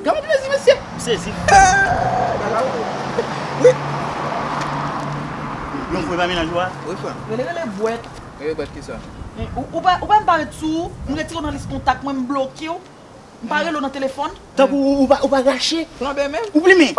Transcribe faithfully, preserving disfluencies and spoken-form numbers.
Gade plezi, mesye. M sezi. Wi. Yon fwe pa mennaj ou a? Wi, frè. Rele, rele bwèt. Rele bwèt kisa? Ou, ou pa, ou pa m pa ret sou ou, m retire w nan lis kontak mwen, m bloke w. M pa rele w nan telefòn. Tankou ou, ou pa, ou pa rache. Flanbe menm. Ou plimen.